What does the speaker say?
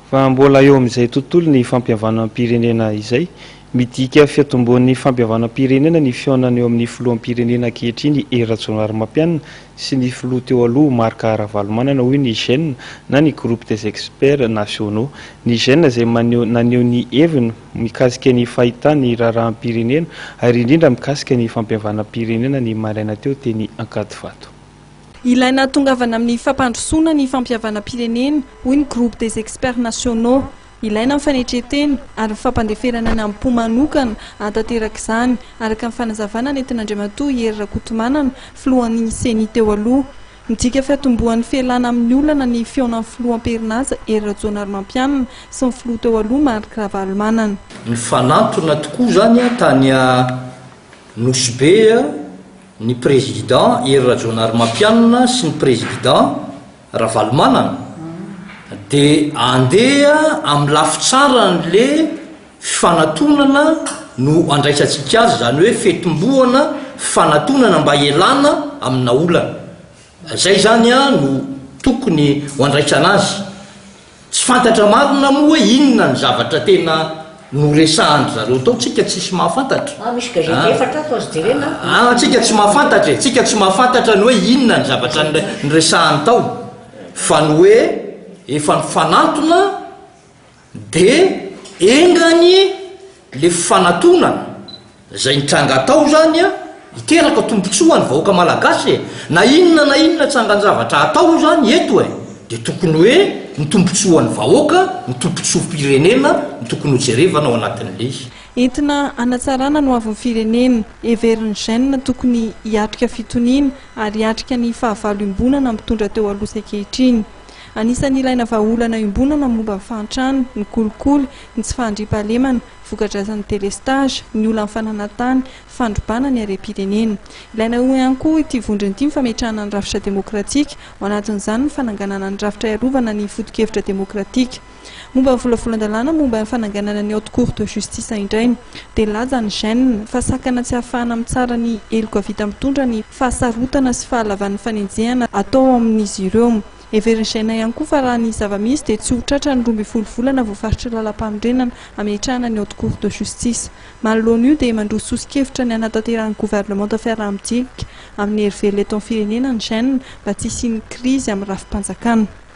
Fa mbola eo amin'izay tontolo ny fampihavanam-pirenena izay. Midika fiatombohan'ny fampihavanam-pirenena ny fihaonana eo amin'ny filoham-pirenena ankehitriny Hery Rajaonarimampianina sy ny filoha teo aloha Marc Ravalomanana hoy ny GEN na ny Groupe des Experts Nationaux. Ny GEN izay maneho naneho ny heviny mikasika ny fahitany ny raharaham-pirenena ary indrindra mikasika ny fampihavanam-pirenena ny maraina teo teny Ankadivato. Ilaina hahatongavana amin'ny fampandrosoana ny fampihavanam-pirenena, hoy ny Groupe des Experts Nationaux. Ilaina ny fanetren-tena ary ny fampandeferana ny amim-po manokana hahatanteraka izany, araka ny fanazavana nentin'Andriamatoa Hery Rakotomanana, filohan'ny Ceni teo aloha. Midika fiatombohan'ny fialana amin'ny olana ny fihaonan'ny filoha am-perinasa Hery Rajaonarimampianina sy ny filoha teo aloha Marc Ravalomanana. Nifanantona tokoa izany tany Nosy Be ny Président Hery Rajaonarimampianina sy ny Président Ravalomanana dia andeha amin'ny lafy tsaran'le fifanatonana no andraisantsika azy, izany hoe fetombohana fifanatonana mba hialana amina olana. Zay izany no tokony ho andraisana azy. Tsy fantatra marina moa hoe inona ny zavatra tena noresahan-dry zareo tao, tsika tsisy mahafantatra. Ah, misy gazety efatra ato azo jerena an. Ah, tsika tsy mahafantatra e, tsika tsy mahafantatra ny hoe inona ny zavatra noresahany tao, fa ny hoe efa nifanantona De engany le fifanatonana zay nitranga tao zany a, hiteraka tombotsoa ny vahoaka malagasy e! Na inona na inona tsangan-javatra atao zany eto e, de tokony hoe ny tombotsoan'ny vahoaka, ny tombotsoam-pirenena no tokony ho jerevana ao anatin'le izy. Entina hanatsarana ny hoavin'ny firenena, heverin'ny Gen tokony hiatrika fitoniana ary hiatrika ny fahavalo iombonana mitondra teo aloha sy ankehitriny. Anisan'ny ilaina vahaolana iombonana momba ny fahantrana, ny kolikoly, ny tsy fahandriampahalemana, voka-dratsin'ny délestage, ny olan'ny fananantany, fandrobana ny harem-pirenena. Ilaina ihany koa ity vondrona ity ny fametrahana ny rafitra demokratika, ao anatin'izany ny fananganana ny rafitra hiarovana ny foto-kevitra demokratika. Momba ny volavolan-dalàna momba ny fananganana ny Haute Cour de Justice indray dia nilaza ny Gen fa sakana tsy ahafahana mitsara ny heloka vita mitondra ny fahasarotana sy fahalavan'ny fanenjehana atao amin'izy ireo. Heverin'ny Gen ihany koa fa raha ny zava-misy dia tsy ho tratra ny 12 volana voafaritry ny lalàmpanorenana hametrahana ny Haute Cour de Justice. Manoloana io dia mandroso soso-kevitra ny hanatanterahan'ny governemanta fiaraha-midinika amin'ny hery velona eto amin'ny firenena ny Gen mba tsy hisian'ny krizy amin'ny rafi-panjakana.